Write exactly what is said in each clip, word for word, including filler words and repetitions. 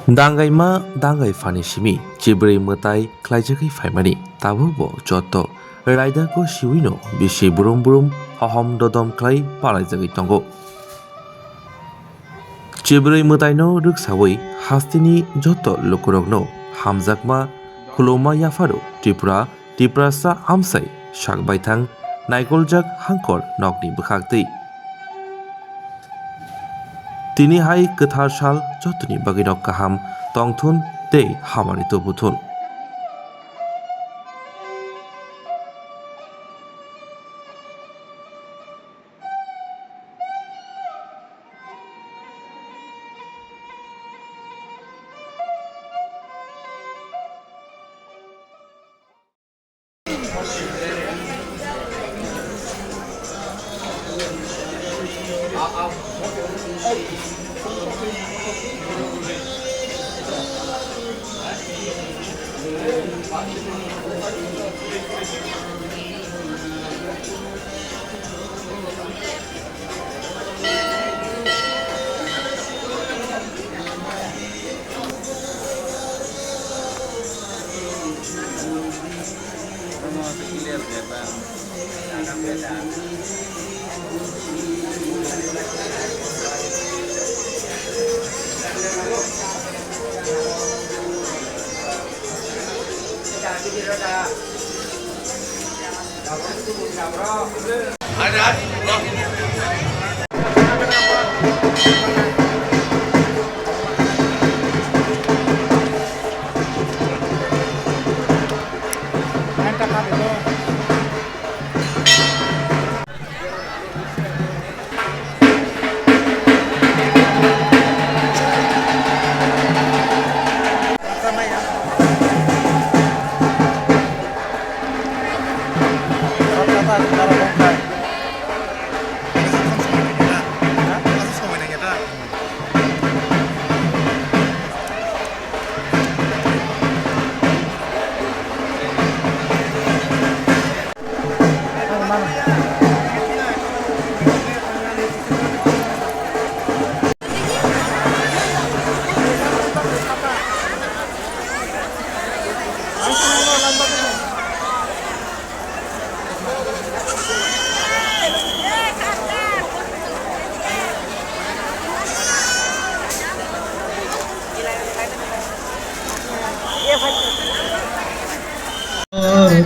Dangaima dangai phani simi chibrwi mwtai khlaijagwi phaimani, tabukbo joto raidako siwino bisi brum brum hohom dodom khlai palaijagwi tongo. Chibrwi mwtaino rwksawi hasteni joto lukurokno hamjakma khulumma yapharo Tripura Tiprasa amsai sak baithang naikoljak hangkor nokni bwkhaktwi. Tini hai kwthar sal jotoni bagwino kaham tongthun tei hamari tubuthun.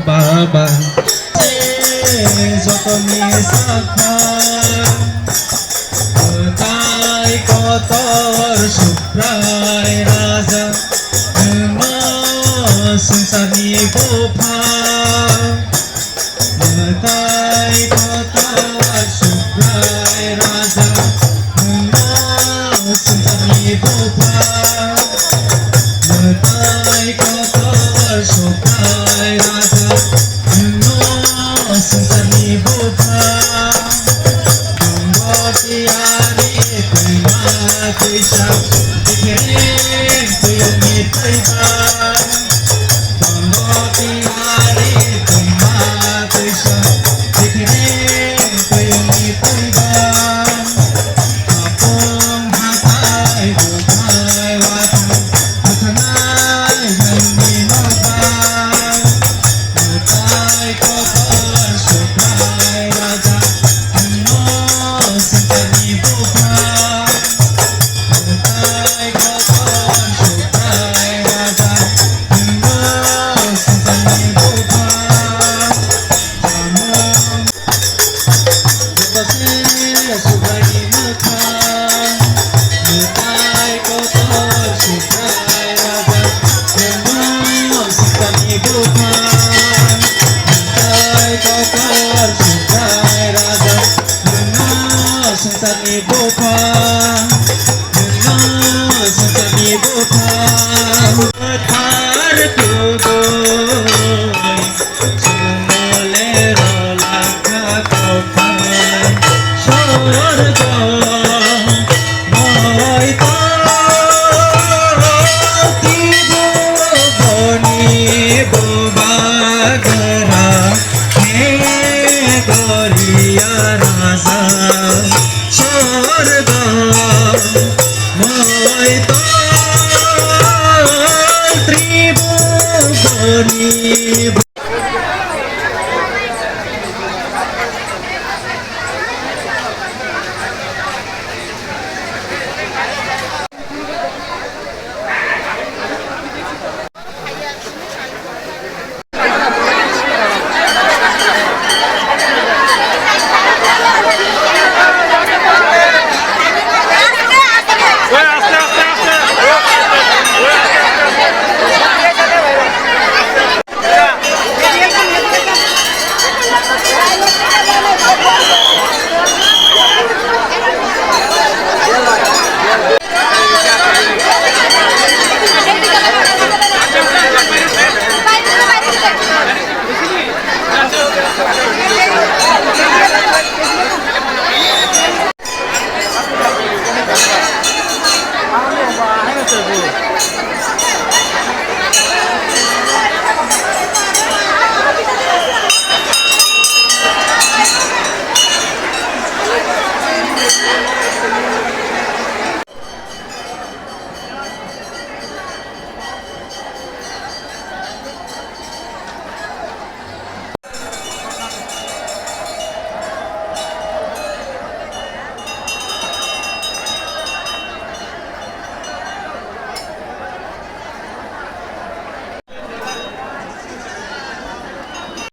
Baba, jotoni sakha, tai kotor Subrai Raja, nwngno swngcharni bupha. Mwtai kotor Subrai Raja, nwngno swngcharni bupha. Mwtai kotor Subrai Raja, nwngno swngcharni bupha. Nwngno tiyari twima twisa.